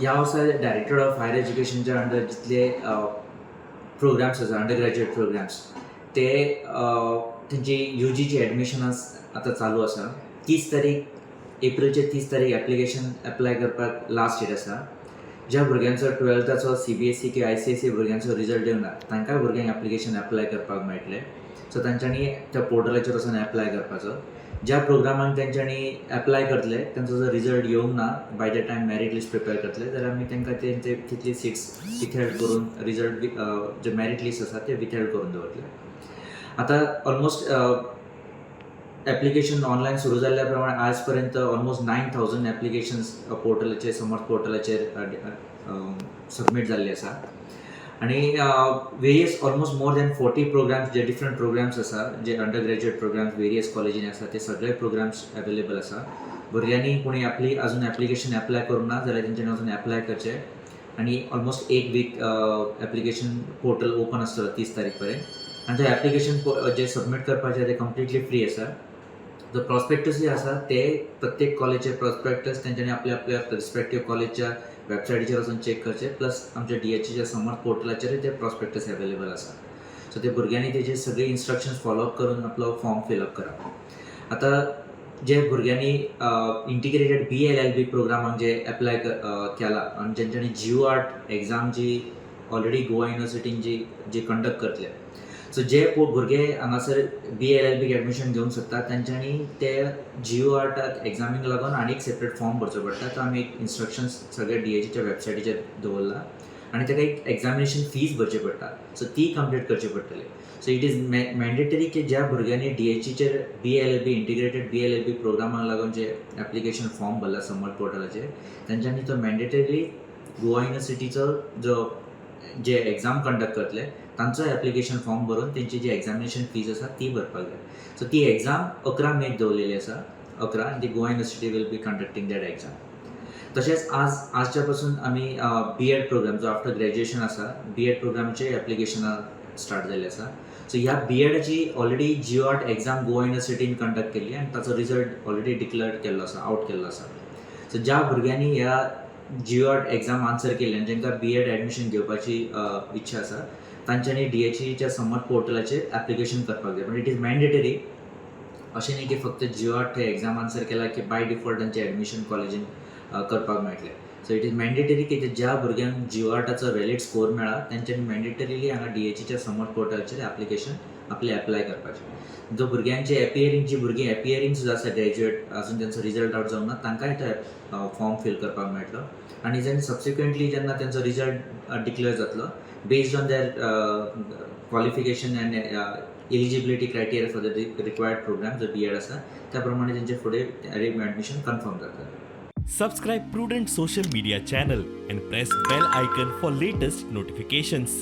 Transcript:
ह्या वर्सा director of higher एज्युकेशनच्या under जितले प्रोग्राम्स आसा, अंडर ग्रॅज्युएट प्रोग्राम्स, ते तेंची युजीची एडमिशनां आतां चालू आसा. 30 तारीख, एप्रिलचे 30 तारीख एप्लिकेशन एप्लाय करपाक लास्ट डेट आसा. ज्या भुरग्यांचो टुवेल्थाचो सीबीएसई किंवा आयसीएसई भुरग्यांचो रिजल्ट येवना, तांकां भुरग्यांक एप्लिकेशन एप्लाय करपाक मेळटलें. सो तांच्यांनी त्या पोर्टलाचेर वचून एप्लाय करपाचो. ज्या प्रोग्रामाक तेंच्यांनी एप्लाय करतले, तेंचो जर रिजल्ट येवंक ना by the time merit list prepare करतले, जाल्यार आमी तांकां तेंचे तितली सिट्स विथहेल्ड करून, रिजल्ट जे मेरीट लिस्ट आसा ते विथहेल्ड करून दवरतले. आतां ऑलमोस्ट एप्लिकेशन ऑनलायन सुरू जाल्ल्या प्रमाणे आज पर्यंत ऑलमोस्ट 9,000 एप्लिकेशन्स पोर्टलाचेर, समर्थ पोर्टलाचेर सबमीट जाल्ली आसा आनी various almost more than 40 programs, जे डिफरंट प्रोग्राम्स आसा, जे अंडर ग्रॅज्युएट प्रोग्राम्स वेरियस कॉलेजींनी आसा, ते सगळे प्रोग्राम्स अवेलेबल आसा. भुरग्यांनी कोणी आपली अजून एप्लिकेशन एप्लाय करूंक ना जाल्यार तेंच्यांनी वचून एप्लाय करचें आनी ऑलमोस्ट एक वीक एप्लिकेशन पोर्टल ओपन आसतलो 30 तारीख पर्यंत आनी ते एप्लिकेशन जे सबमीट करपाचे ते कंप्लिटली फ्री आसा. जो प्रॉस्पेक्टसूय आसा, ते प्रत्येक कॉलेजचे प्रॉस्पेक्टस तेंच्यांनी आपल्या आपल्या रिस्पेक्टीव कॉलेजच्या वेबसायटीचेर वचून चॅक करचे. प्लस आमच्या डीएचईच्या समर्थ पोर्टलाचेरूय ते प्रॉस्पेक्टस अवेलेबल आसा. सो ते भुरग्यांनी तेजे सगळे इन्स्ट्रक्शन्स फॉलो अप करून आपलो फॉर्म फिलअप करप. आतां जे भुरग्यांनी इंटिग्रेटेड बीएलएलबी प्रोग्रामाक जे एप्लाय केला आनी जेंच्यांनी जीयू आर्ट एग्जाम जी ऑलरेडी गोवा युनिवर्सिटीन जी जी कंडक्ट करतले, सो जे भुरगे हांगासर बीएलएलबीक एडमिशन घेवंक सोदता, तेंच्यांनी ते जीयू आर्टाक एग्जामीक लागून आनी एक सेपरेट फॉर्म भरचो पडटा. तो आमी एक इन्स्ट्रक्शन्स सगळे डीएचईच्या वेबसायटीचेर दवरला आनी ताका एक एग्जामिनेशन फीज भरची पडटा, सो ती कंप्लीट करची पडटली. सो it is mandatory की ज्या भुरग्यांनी डीएचईचेर बीएलएलबी, इंटिग्रेटेड बीएलएलबी प्रोग्रामाक लागून जे एप्लिकेशन फॉर्म भरला समर्थ पोर्टलाचेर, तेंच्यांनी तो मॅन्डेटरी गोवा युनिवर्सिटीचो जो जे एग्जाम कंडक्ट करतले, तांचो एप्लिकेशन फॉर्म भरून तेंची जी एग्जामिनेशन फीज आसा ती भरपाक जाय. सो ती एग्जाम 11 मेक दवरलेली आसा, 11, आनी ती Goa University will be conducting that exam. तशेंच आजच्या पासून आमी बी एड प्रोग्राम जो आफ्टर ग्रॅज्युएशन आसा, बी एड प्रोग्रामचे एप्लिकेशनां स्टार्ट जाल्ली आसा. सो ह्या बी एडाची already GU ART exam Goa युनिवर्सिटीन कंडक्ट केल्ली आनी ताचो रिजल्ट ऑलरेडी डिक्लेअर केल्लो आसा, आवट केल्लो आसा. सो ज्या भुरग्यांनी ह्या जीयू आर्ट एग्जाम आन्सर केल्ले आनी जांकां बी एड एडमिशन घेवपाची इच्छा आसा, तांच्यांनी डीएचईच्या समर्थ पोर्टलाचेर एप्लिकेशन करपाक जाय. पण it is mandatory अशें न्ही की फक्त जीयू आर्ट हे एग्जाम आन्सर केला की बाय डिफॉल्ट तांचें एडमिशन कॉलेजीन करपाक मेळटलें. सो it is mandatory की ते ज्या भुरग्यांक जीयू आर्टाचो व्हॅलीड स्कोर मेळ्ळा, तेंच्यांनी मॅन्डेटरीली हांगा डीएचईच्या समर्थ पोर्टलाचेर एप्लिकेशन आपलें एप्लाय करपाचें. जो भुरग्यांचे एपियरींग, जी भुरगीं एपियरींग सुद्दां आसा ग्रॅज्युएट, अजून तेंचो रिजल्ट आवट जावंक ना, तांकांय तो फॉर्म फील करपाक मेळटलो आनी जेन्ना सबसिक्वंटली जेन्ना तेंचो रिजल्ट डिक्लेअर जातलो, based on their qualification and eligibility criteria for the required program जो बी एड आसा, त्या प्रमाणे तेंचे फुडें एडमिशन कन्फर्म जाता. Subscribe Prudent Social Media channel and press bell icon for latest notifications.